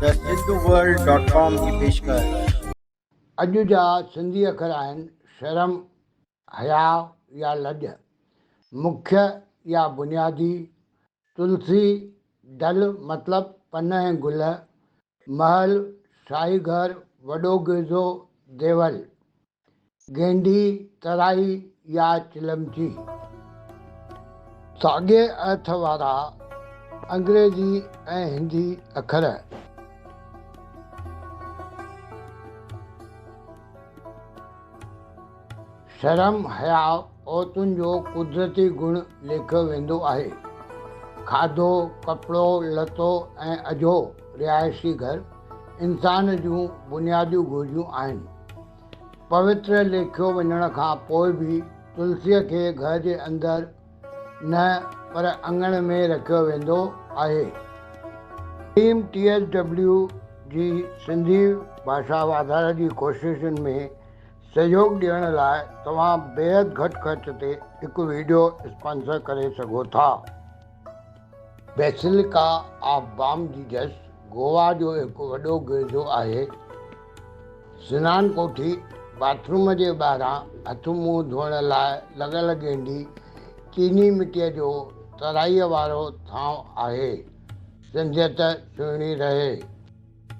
The Sindhu world dot com جي پيشڪش. اڄ جا سنڌي اکر آهن، شرم، حياء يا لڄ، مکيه يا بنيادي، تلسي، ڊل مطلب پن ۽ گل، محل، شاهي گهر، وڏو گيزو، ديول. گينڊي، ترائي يا چلمچي. ساڳئي ارٿ وارا انگريزي ۽ هندي اکر. شرم حياء عورتن جو قدرتي گڻ ليکيو ويندو آهي. کاڌو، ڪپڙو، لتو ۽ اجهو، رهائشي گهر، انسان جون بنيادي گهرجون آهن. پوتر ليکيو وڃڻ کان پوء به تلسيء کي گهر جي اندر نه پر اڱڻ ۾ رکيو ويندو آهي. ٽيم ٽي ايس ڊبليو جي سنڌي ڀاشا واڌاري جي ڪوششن ۾ سهيوڳ ڏيڻ لاء توهان بيحد گهٽ خرچ تي هڪ وڊيو اسپانسر ڪري سگهو ٿا. Basilica of Bom Jesus Goa جو هڪ وڏو گرجو آهي. سنان ڪوٺي، باٿ روم جي ٻاهران هٿ منهن ڌوئڻ لاء لڳل گينڊي چيني مٽيء جو ترائيء وارو ٿانء آهي. سنڌيت سهڻي رهي.